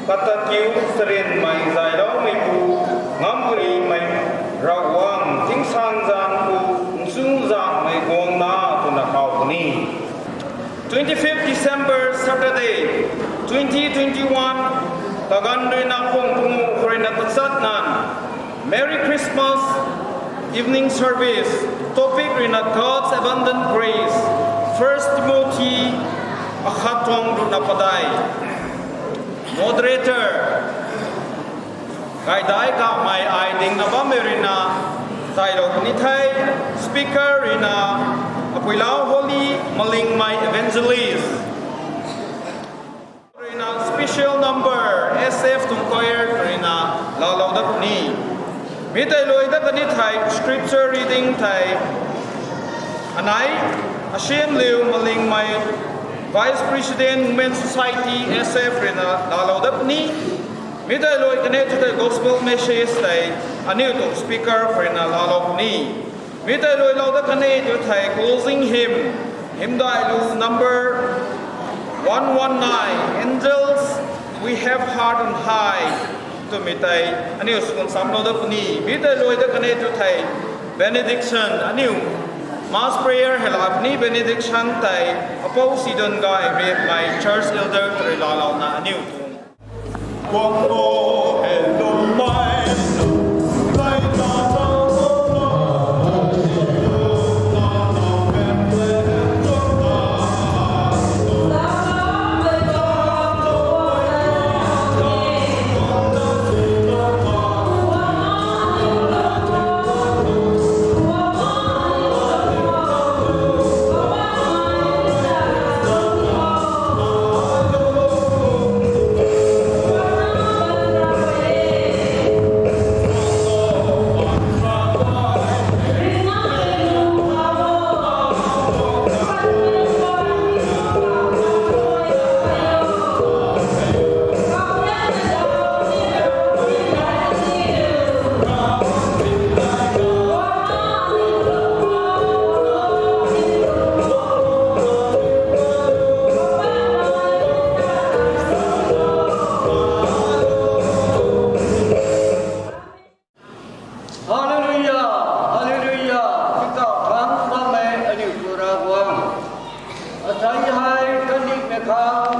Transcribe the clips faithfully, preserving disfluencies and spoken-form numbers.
Kata kiu sarinmei zayloumeipu, ngamparymei Ravguangc tingsaengzaeng pu, nchunzaenghmei guangna twna how puni. Twenty-fifth December, Saturday, twenty twenty-one, kaganv ruina khang panguh khou ruina tachat nganv, Merry Christmas Evening Service, topic ruina God's Abundant Grace, First Timothy akhat tuang ruina padeih. Moderator, gaydai kamei ai dingna bammei ruina, zaylou puni the, speaker ruina, Apuilau Holy Malingmei Evangelist. Ruina special number, S F tuang choir ruina laalou dat puni. Mi tei lui dat kani thei scripture reading thei, anei, Asiamliu Malingmei, Vice President Women Society, S F ruina laalou dat puni. Mi tei lui kani thu thei gospel message tei, aniu tuang speaker ruina laalou puni. Mi tei lui lou dat kani thu thei closing hymn, hymdaihlu number one one nine, Angels We Have Heard on High, twmei tei, aniu swn samlou dat puni. Mi tei lui dat kani thu thei benediction, aniu mass prayer hei laa puni, benediction tei, Apou Sidon Gay Riatmei church elder rui laalouna aniu tuang Hallelujah, hallelujah. Tingkauh thangc bammei aniu Pu Ravguangc, asei hei kandihmei khang,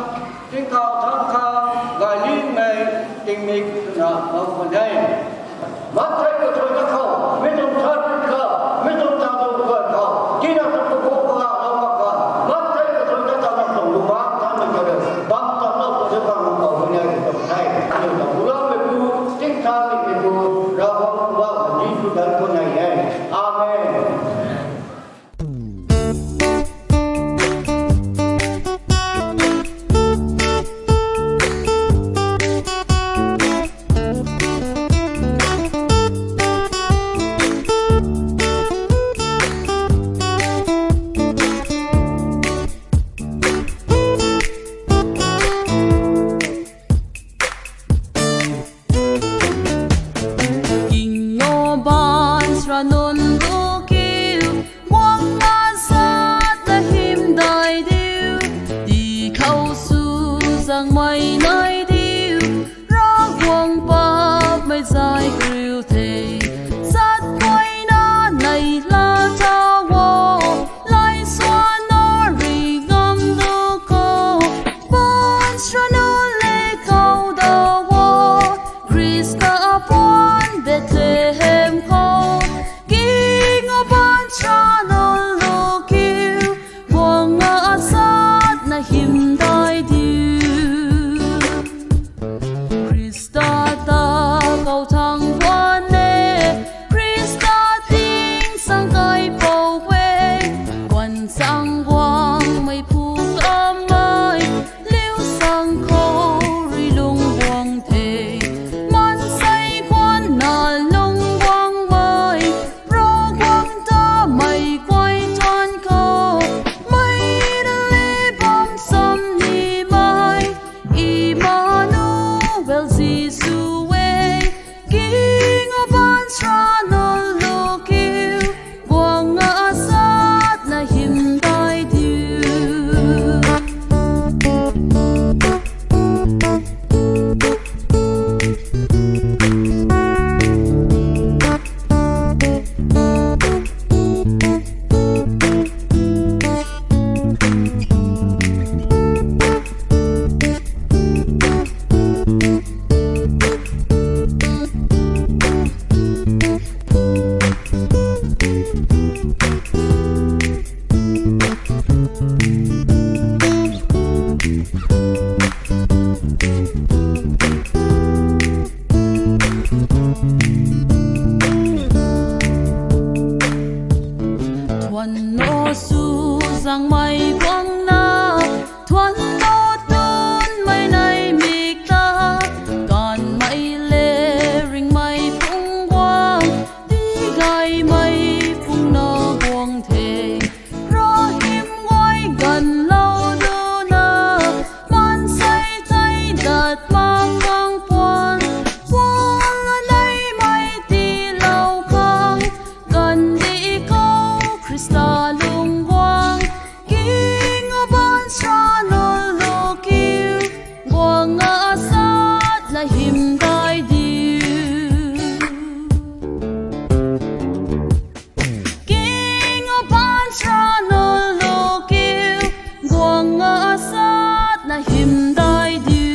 tingkauh thangc khang gaylimei tingmik twna bam khwan e. Matthew kathuina khou, mi tuang service khou, mi tuang taanv tuang khuay khou, tina tuang pukuk pagak lou mak khang, Matthew kathuina taanv tuang lu bam thanmei kha de, bam tang lou tw se bam khou ni e tw the. Aniu ta Buloumeipu, Tingsaengmeipu, Ravguangc Poubauhmei Jisu zanc khou nai e. Amen. King o baanchara nunc lu kiu, guangna satna hymdaih diu, di khou sw zaengmei nai diu, Ravguangc paapmei zay kriu the. Sat guayna neihla ta o, lay suanna rui ngam lu khou, baanchara nunc le kau da o, Khrista apuan Bethlehem khou. King o baanchara nunc lu kiu, guangna satna hymdaih diu. hymdaih diu. King of Bans ra nunc lu kiu, guang a sat na hymdaih diu.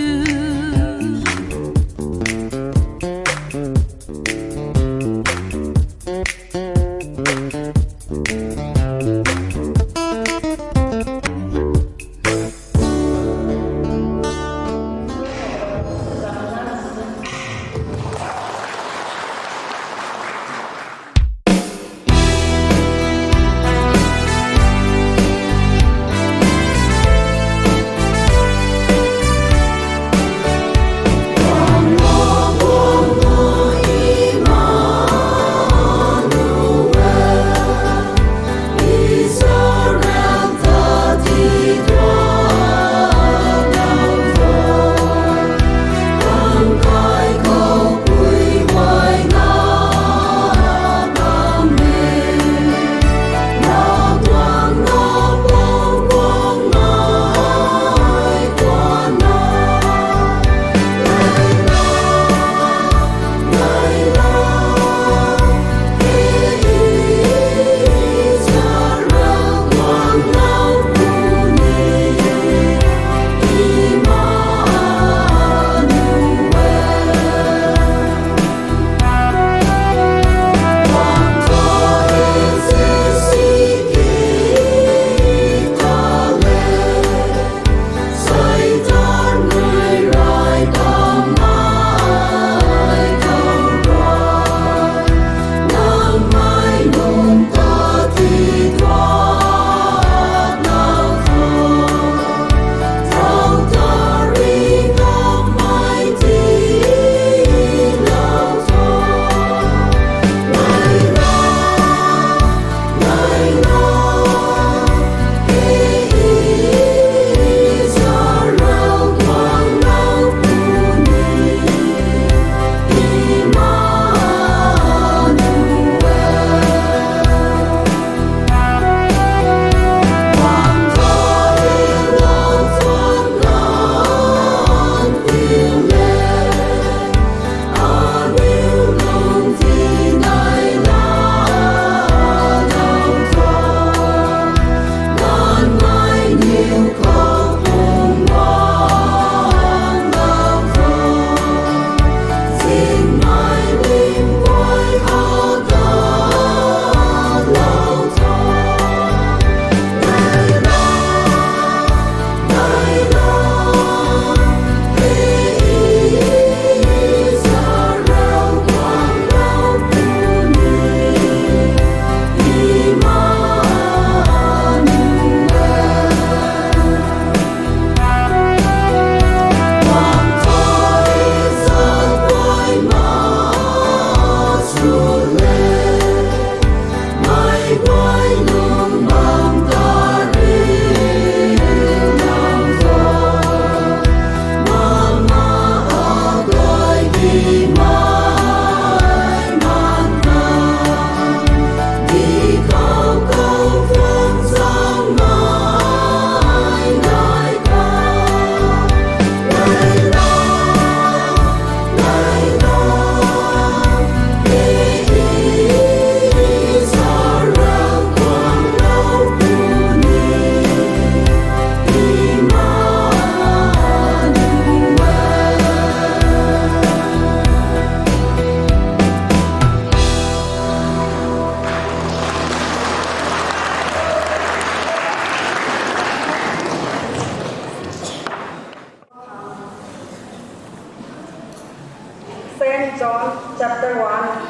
Saint John chapter one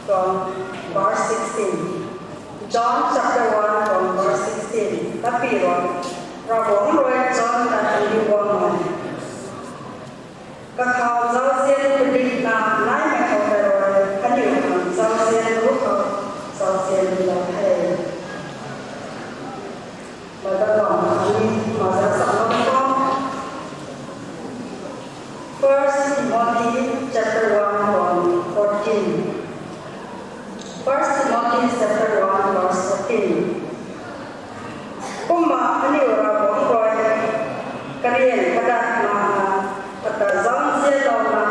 from verse sixteen. John chapter one from verse sixteen. Tapi rui, Ravguangc rui John ta kaniw guang e. Kakhou zauzian padikna naimei khou tei rui, kaniw khang zauzian ruc khou zauzian lou the. Bible bam khatni mazat sa lou khou. First Timothy chapter one from fourteen. First Timothy chapter one verse fourteen. Kumna aniu Ravguangc rui karian kadatna, kata zauzianlouna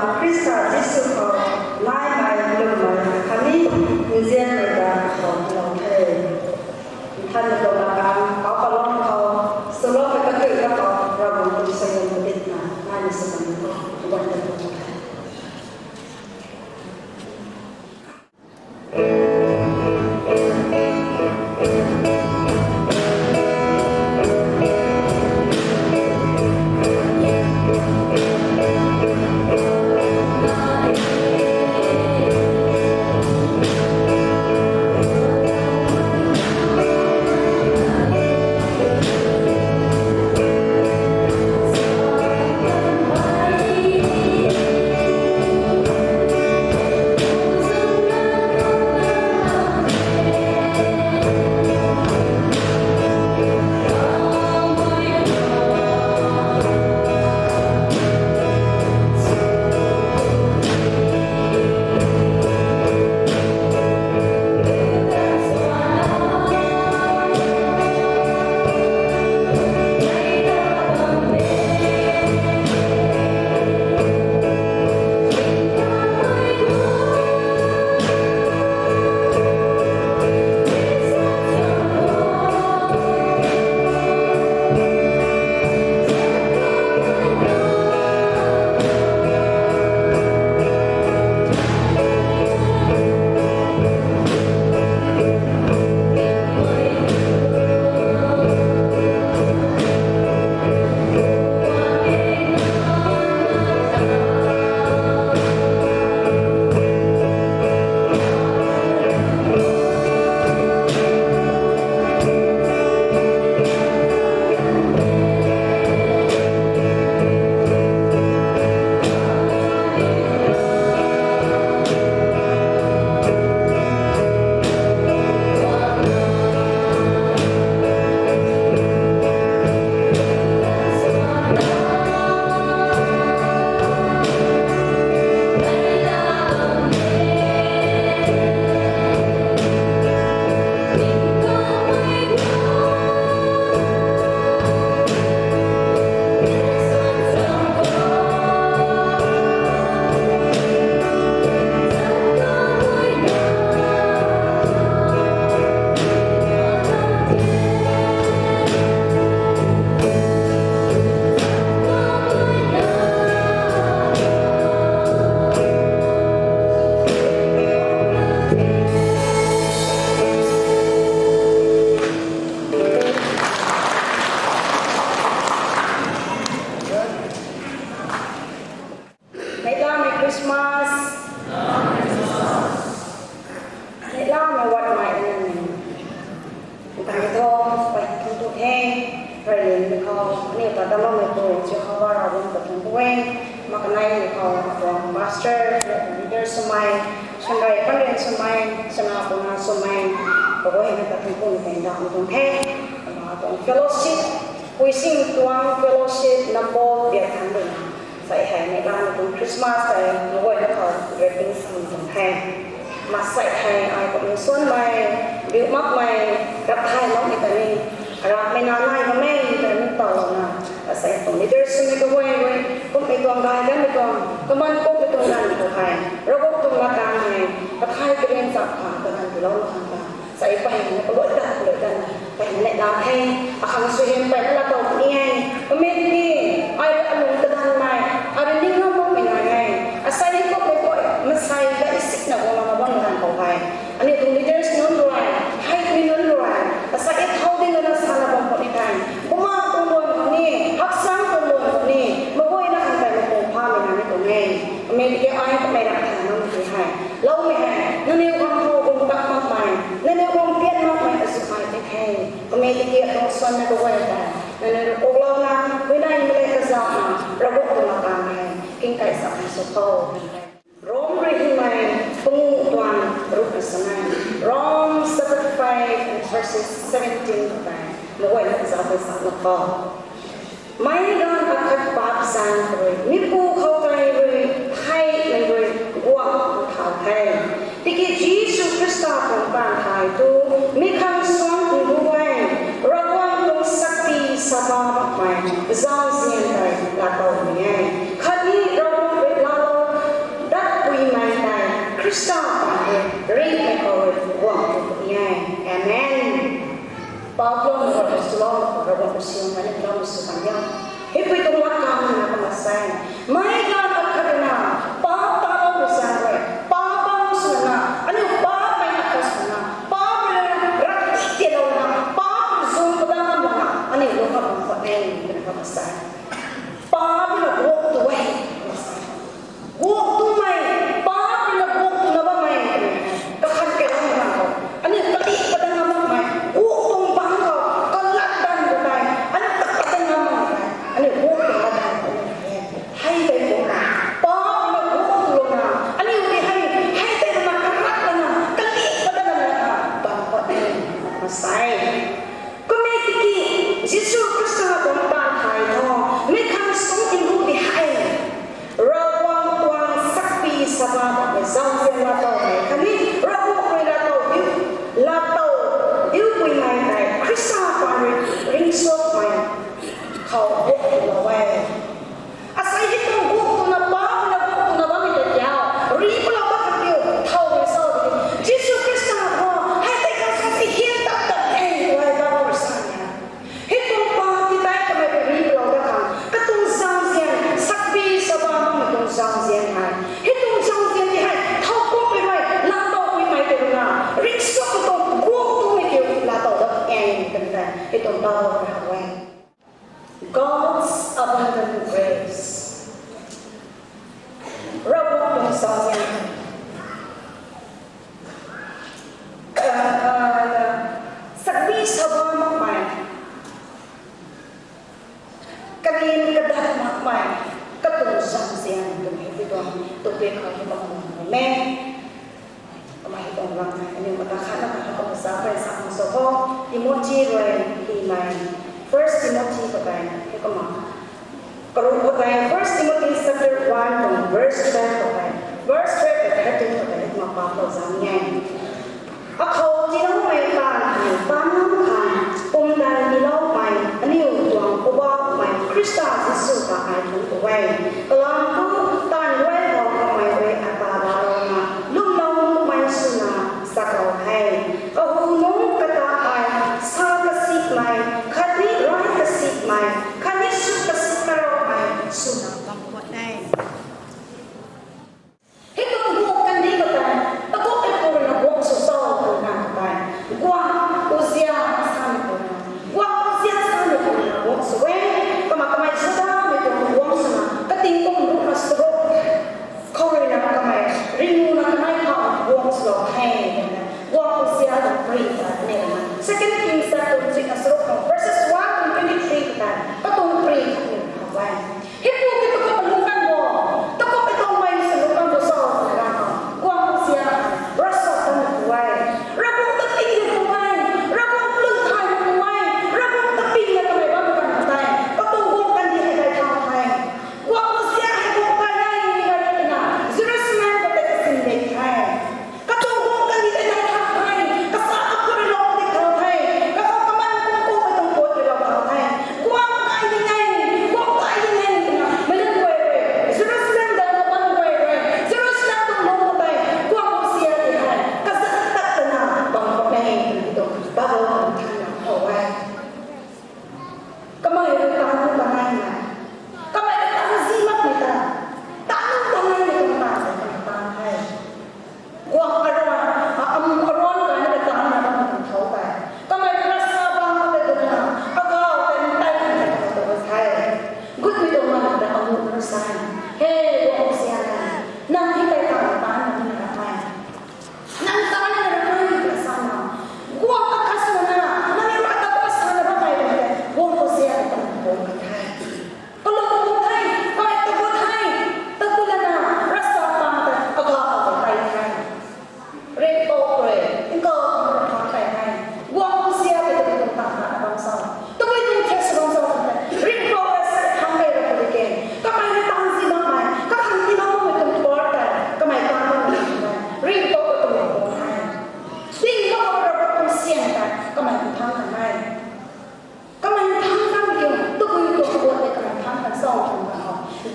Christmas. Neihlamei wat mei nang ni. Tang tho, pei thun tu the. Railing ni khou, ni ta dam mei tu, Jehovah Ravguangc ta thun tu e. Makanai ni khou, atuang pastor, leader swmei, shanrai panrian swmei, sana puna swmei, kaguayna ta thun tu ni tang dam tuang the. Atuang fellowship, puising tuang fellowship, nambo biak thang duna. Sai hei neihlamei tuang Christmas tei, meic guayna khou greeting sa tuang the. Masai hei ai kum nsuanmei, biu makmei, rap thay makmei ta ni, rapmei na nai bammei ta ni tawlouna, asei tuang leaders swmei kaguay rui, kummei tuang gay ganmei tuang, kaman kummei tuang ganv khou hei, Ravguangc tuang latkaeng hei, kathay karian chap khang kaganv tiilou khang ta. Sai peyna kaluai dat, kaluai dat, peyna neihla the, akhang suaihiam peyna laatow ni e, pamit ni, ai rui alung kadanmei, ai rui ning ngam makmei nai e, asei ni kummei guay, masei ta isikna guang lana bam ganv khou hei. Aniu tuang leaders nunc rui, hei mi nunc rui, asei e thau ding lana sana bam khou ni thei, buma tuang luan khou ni, haksang tuang luan khou ni, meic guayna khang tei mapung phamei nai ni tuang e. Pamit tiki ai kamei rap thay makmei hei. Loumei hei, nangniw khang khou bum tak makmei, nangniw khang pian makmei azuh ai ti the. Pamit tiki atuang suanna kaguay tei, nangniw rui kuklouna, huayney mei le kazauhna, Ravguangc tuang latkaeng hei, king kai sa hei sw khou. Rom rui hymei, pangu tuang, ruk na sanei. Rom chapter five and verses seventeen khou tei, meic guayna kazauh tei sa lak khou. Meic ganv akhat paap zaeng rui, mipu khou tei rui, theimei rui, guang thau the. Tiki Jisu Khrista tuang taanv thay tu, mi khang suang tu bu e, Ravguangc tuang sakpi saba makmei, zauzian tei laatowmei e. Khatni Ravguangc rui laalou dat puimei tei, Khrista paan rui, ringhmei khou rui, guang tu puni e. Amen. Pau plou na rui swlou, Ravguangc rui siam kani plou na sw kan diu. Hei pui tuang lat kan na kumna sa e. Meic ganv akhat rui na, paap talou rui zaeng rui, paap bam swna, aniu paapmei akhat swna, paap rui na, rak ti tiilouna, paap rui zung padang lam lana, aniu lung khou bam khwan e, twna kumna sa e. Paap rui na guang tu e. Guang tumei, paap rui na guang tuna bammei, kakhat kei lam ganv khou, aniu kali padang lam makmei, guang tuang bangc khou, kalat dan khou tei, aniu tak padang lam makmei, aniu guang tuang lat dan khou, hei tei guang na, paap rui na guang tulouna, aniu tei hei, hei tei na kalat lana, kali padang lam lana, bam khwan e, kumna sa e. Kumna tiki, Jisu Khrista tuang taanv thay thu, mi khang suang tu bu di hei. Ravguangc tuang sakpi saba makmei zauzian laatow hei. Khatni Ravguangc rui laatow diu, laatow diu puimei tei Khrista paan rui ringcsuakmei khou guang lou e. Asei hei tuang guang tuna paap rui na guang tuna bammei ta kiu, ri palou ta khat kiu, thau rui sa di. Jisu Khrista khou, hei tei khang suang si hian tap tap e, ai Bible rui sa ni. Hei tuang paap ti tei kamei rui ri palou ta khang, katuang zauzian, sakpi saba makmei tuang zauzian hei. Hei tuang zauzian ti hei, thau kummei rui, laatow puimei tei rui na, ringcsuakmei tuang guang tumei kiu, laatow dat e, twmei tei, hei tuang Bible rui how e. God's abundant grace. Ravguangc tuang zauzian. Sakpi saba makmei. Kaniw kadat makmei. Katuang zauzian twmei hei tuang topic khou hei bam bam e. Kamei hei tuang lam hei, aniu mata khat na khat kumna sa pray sa mak sw khou, Timothy rui hymei, First Timothy khou tei, hei kumna. Karuk khou tei, First Timothy chapter one tuang verse twelve khou tei, verse twelve khou tei, thirteen khou tei, kumna paap khou zang e. Akhou tiiloumei taanv hei, taanv khang, pumtan tiiloumei, aniu tuang Poubauhmei, Khrista Jisu ta ai thun tu e. Kalam thu, taanv guay khou kamei rui ata laalouna, lwmlou nuhmei swna, saklou the. Kahu nunc kata ai, sa kasikmei, khatni rai kasikmei, khatni sw kasik karoumei, swna bam khwan e. Hei tuang guang kandih khou tei, taku tei pu rui na guang sw cho twna tei. Guang uzia samei pu rui na. Guang uzia samei pu rui na guang sw e. Kumna kamei Judamei tuang guang swna, kating kum ruhna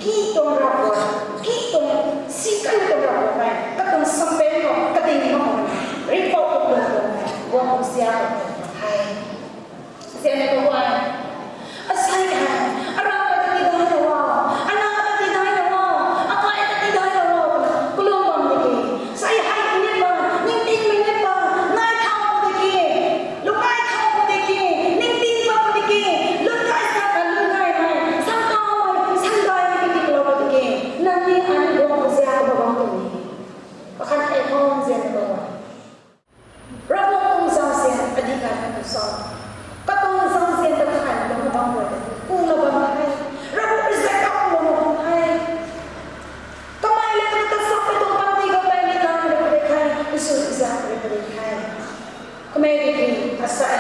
Ki tuang Ravguangc, ki tuang si kan tuang Ravguangc hei, katuang sampen khou kading mak khou, ringpou khou tuang tuang hei, guang kum siak khou tuang hei. Sian khou guay. Asei hei, arau ta ti dai lo a, ana ta ti dai lo a, akai ta ti dai lo a, kalum bam di ki. Sei hei ni pa, ningting mei ni pa, nai thau di ki. Lungai thau di ki, ningting pa di ki. Lungai sa ka lungai hei, sangkau hei, sangdai di ki lo di ki. Nang ni an guang siak khou bam tu ni. Pakhat ei khou zian lo a. Ravguangc tuang zauzian adik kai kan tu sa. Katuang zauzian ta thay na bam bam rui. Ku na bam hei. Ravguangc reject up na bam hei. Kamei le na ta sa pe tuang panty khou tei ni lang na pui hei. Jisu reject na pui hei. Kamei di ki asei.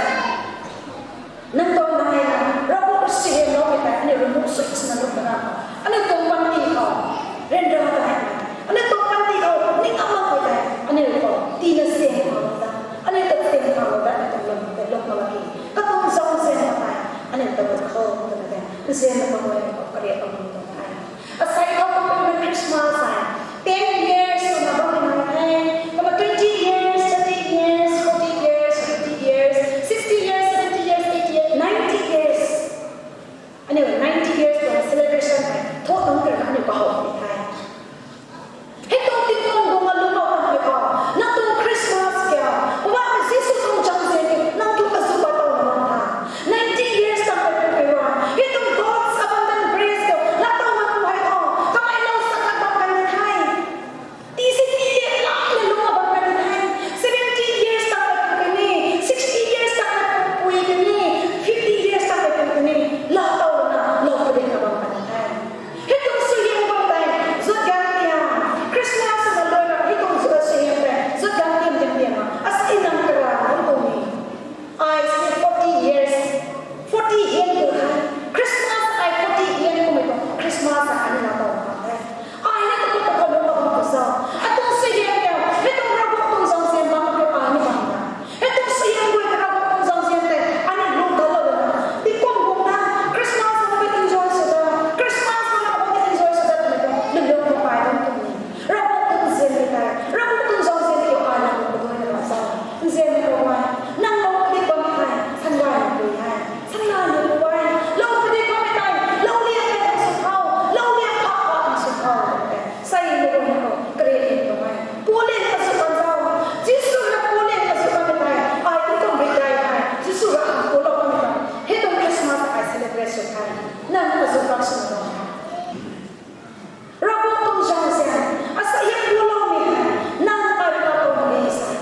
Nang tuang nai na, Ravguangc rui suaihiamloumei tei, aniu rui muk sui sina lung kana. Aniu tuang panty khou, ryanra tei. Aniu tuang panty khou, ning amang khou tei, aniu khou, tina siang khou ta. Aniu ta siang khou ta, aniu tuang lung tei lung mak ki. Katuang zauzian tei, aniu ta khou ta tei. Nzian na khou tei, kariak khou ta tei. Asei khou kumna Christmas hei, ten years kumna bam nai the. Kumna twenty years, thirty years, forty years, fifty years, sixty years, seventy years, eighty years, ninety years. Aniu ninety years tuang celebration hei, thot nunc kara aniu kahou ni the. Hei tuang tingkum tuang alung khou tang hei khou, nang tuang Christmas kia, Poubauhmei Jisu tuang zauzian ki, nang tuang azuh pat tow na bam tha. Ninety years tang hei pui ra, hei tuang God's abundant grace kiu, laa tow na bam hei khou, kamei lou sa na bam kan ni the. Ti si ti ti laa na lung na bam kan ni the. Seventy years tang hei pui kan ni, sixty years tang hei pui kan ni, fifty years tang hei pui kan ni, laa tow na, lou pading na bam kan ni the. Hei tuang suaihiam bam tei, zut gan tiam. Christmas na lou na, hei tuang zut suaihiam tei, zut gan tiam tiam tiam a. Asei nang kara bam tuang ni. Ai si forty years, forty hian tu the. Christmas ai forty hian kummei tuang, Christmas a ani na bam bam the. Ai ni tu tu khou lung bam tu sa. Atuang suaihiam tei, hei tuang Ravguangc tuang zauzian bam tu ai ni bam na. Hei tuang suaihiam guay ta Ravguangc tuang zauzian tei, ani lung kalou na. Tingkum kum na, Christmas khou ta enjoy sw ta, Christmas khou ta enjoy sw ta, twmei tuang, lung lung khou pai bam tuang ni. Ravguangc tuang zian ni tei, Ravguangc tuang zauzian tei, ai na lung kalou na bam sa. Nzian ni khou mai, nang lou di bam hei, sangdai na pui hei, sangdai na pui hei, lou di bam hei tei, lou liang hei kan sw khou, lou liang pha pha kan sw khou, tei. Sei ni bam khou, kariak ni bam hei. Pu liang kan sw kan zau, Jisu na pu liang kan sw kan hei, ai tu kum ri dai hei, Jisu ra ang pu lou kan hei. Hei tuang Christmas ai celebrate sw hei, nang kan sw kan sw na bam hei. Ravguangc tuang zauzian, asei hei puloumei hei, nang ai rui laa tow ni sa hei.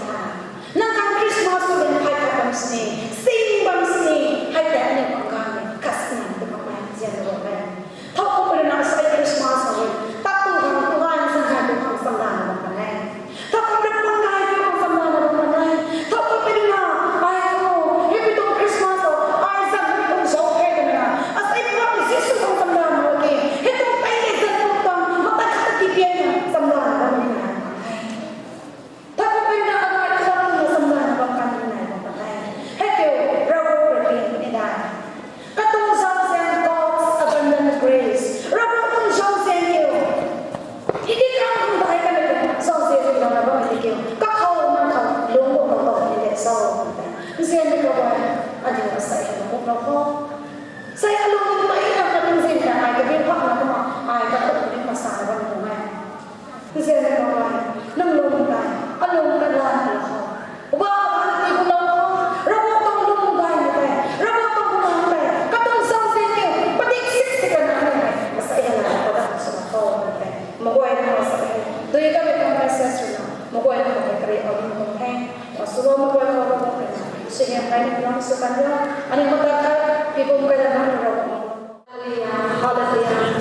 Nang kan Christmas khou din phey khat bam sini, sing bam sini, hei tei aniu pang ganmei, khat sini tu mak mei, zian ro mei. Thowkumhmei rui na asei Christmas khou, tat tu khang, tu gan sang khang, tu khang samdan bam kan e. Thowkumhmei rui pang gay tu khang samdan bam kan e. Thowkumhmei rui na, ai khou, hei pi tuang Christmas khou, ai zan ni kum zauc the twna. Asei Poubauhmei Jisu khang samdan bam ki, hei tuang pei hei zan kum tuang, matai khat ta tipian khang samdan bam ni na. Thowkumhmei rui na, akai khat tu na samdan bam kan ni na bam kan e. Hei kiu, Ravguangc rui pian ni dai. Katuang zauzian God's abundant grace. Ravguangc tuang zauzian kiu. Hei di kan kum dai kan e, zauzian kiu na bam ni kiu. Kakhou nang khou lung bam bam ni de zau. Nzian ni khou bam, aniu asei hei na bam lou khou. Sei alung ni mei na ka nzian na ai kabiu phak na kumna, ai kakhou ni masa na bam ni nai. Nzian ni khou bam, nang lung tei, alung tei lan na khou. Uba khang ti kum lou khou, Ravguangc tuang lung gaymei tei, Ravguangc tuang lung tei, katuang zauzian kiu, padik sik sik na ni, asei hei na, padak sw na khou tei. Mak guay na asei hei, dui kamei tuang message rui na, mak guay na khou kari au ni kum the. Swlou mak guay khou Ravguangc rui na, suaihiam kai ni lam sw kan rio, ani matak khat, pi kum kai la na Ravguangc. Hallelujah, hallelujah.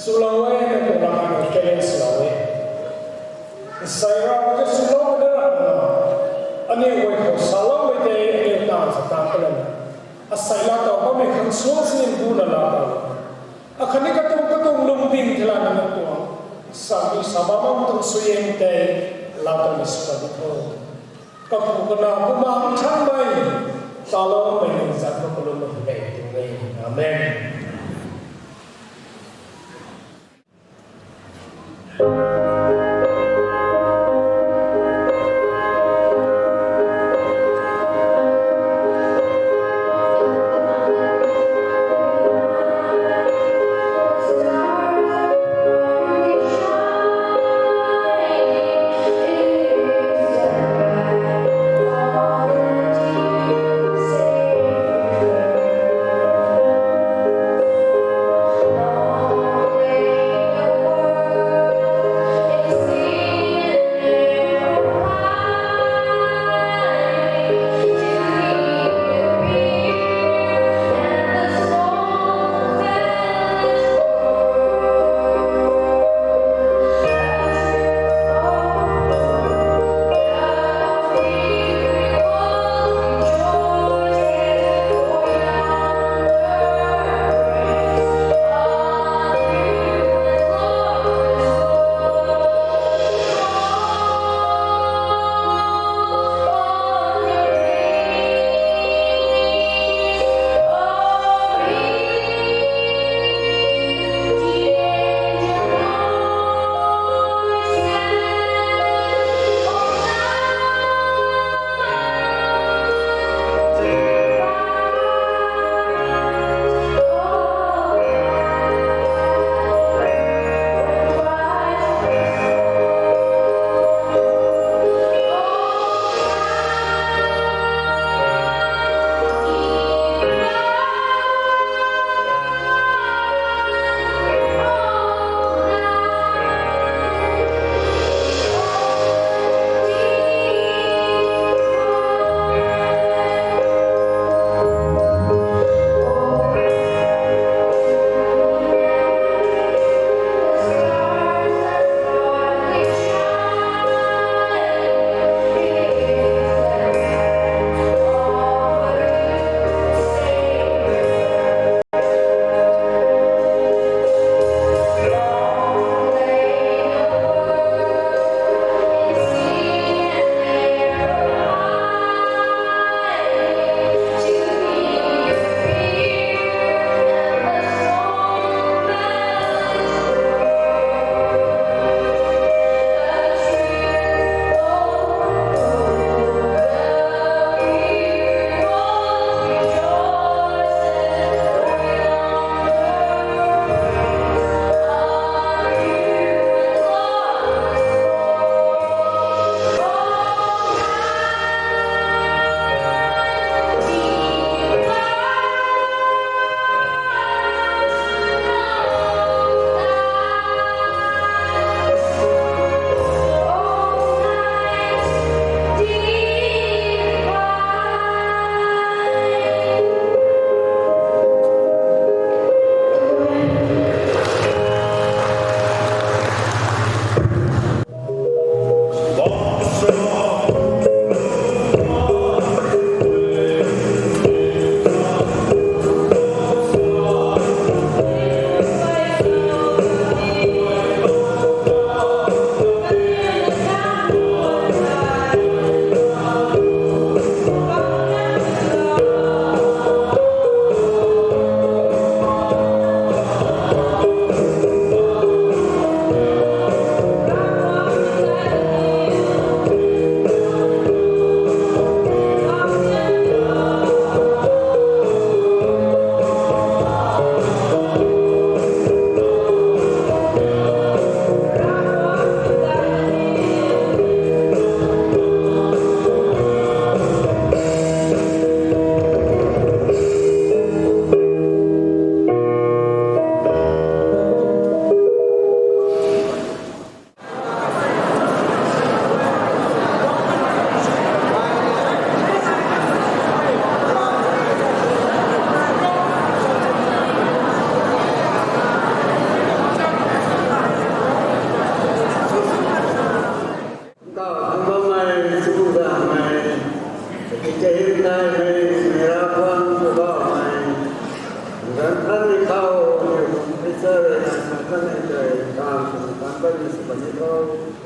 Swlou e, nang tuang lam hei challenge swlou e. Nsei rau ta swlou na, aniu guay khou saloumei tei aniu taanv sa taanv ka lana. Asei laa tow bammei khang suang sini bu na laa tow. Akhatni katuang katuang lungding thei lana nang tuang Sami sa bam tuang suaihiam tei lau ta ni sw ta di tho. Kapu, Kanac, Bumaengh Nthanmei, taloumei nunc zat khou kalum hei tun e. Amen.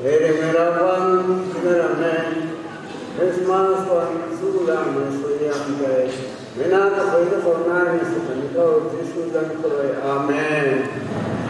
Hei rui mei Ravguangc, tina rammei Christmas tuang sw lamei suaihiam tei, meic nac kakhou na khou nai ni sw kan khou Jisu zanc khou rui. Amen.